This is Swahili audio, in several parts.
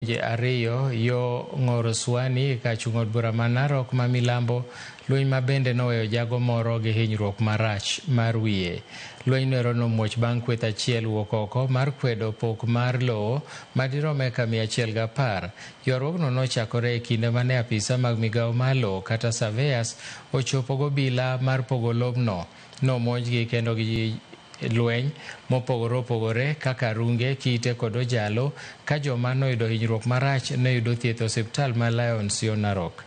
Ariyo yo Ng'oro Suani kachung' od bura ma Narok ma milambo lweny ma bende noweyo jago moro gi hinyruok marach mar wiye. Lweny noero nomuoch bang' kweth achiel wuok oko mar kwedo pok mar lowo madirom eka 110. Ywaruogno nochakore e kinde mane apisa mag migawo mar lowo kata surveyors ochopo gobila mar pogo lobno. Nomonjgi kendo gi lweny mopogore opogore kaka runge, kite kod ojalo ka joma noyudo hinyruok marach ne yudo thieth e osiptal ma Lions yo Narok.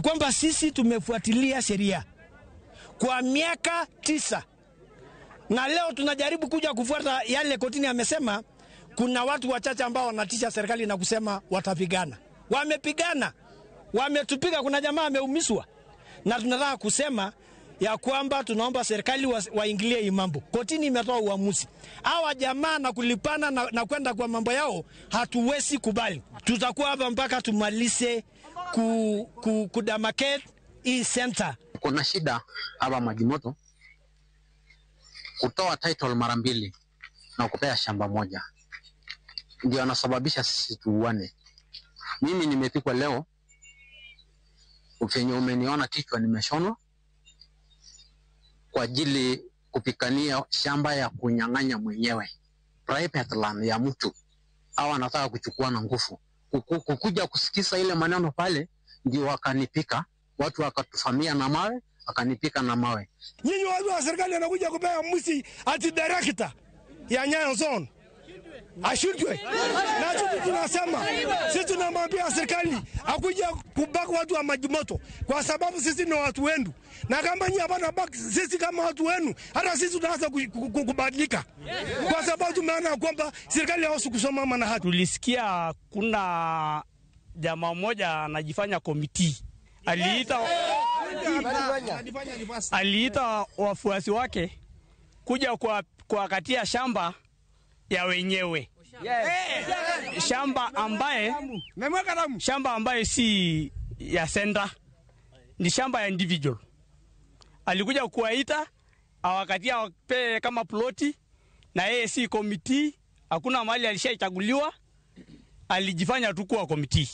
Kwamba sisi tumefuatilia sheria kwa miaka 9 na leo tunajaribu kuja kufuata yale kotini amesema. Kuna watu wachache ambao wanatisha serikali na kusema watapigana. Wamepigana, wametupiga, kuna jamaa ameumizwa. Na tunataka kusema ya kwamba tunaomba serikali waingilie hii mambo. Kotini imetoa uamuzi. Hawa jamaa na kulipana na kwenda kwa mambo yao hatuwezi kubali. Tutakuwa hapa mpaka tumalize kudemarcate hii center. Kuna shida hapa Majimoto kutoa title mara mbili na kupea shamba moja, ndio anasababisha sisi tuuane. Mimi nimepikwa leo, venye umeniona kichwa nimeshonwa kwa ajili kupikania shamba ya kunyang'anya mwenyewe, private land ya mtu, au anataka kuchukua na nguvu. Kukuja kusikiza ile maneno pale, ndio wakanipika watu, wakatufamia na mawe, wakanipika na mawe. Nyinyi watu wa serikali wanakuja kupea msi ati director ya Nyayo Zone ashindwe. Na sisi tunasema, sisi tunamwambia serikali akuja kubaka watu wa Majimoto kwa sababu sisi ni watu wenu. Na kama nyinyi hapana baki sisi kama watu wenu, hata sisi tunaanza kubadilika. Kwa sababu tumeona kwamba serikali hawezi kusoma maana haki. Tulisikia kuna jamaa mmoja anajifanya committee. Aliita wafuasi wake kuja kwa katia shamba ya wenyewe. Yes. Shamba ambaye si ya senda, ni shamba ya individual. Alikuja kuwaita awakatia wape kama ploti, na yeye si committee, hakuna mahali alishachaguliwa, alijifanya tu kuwa committee.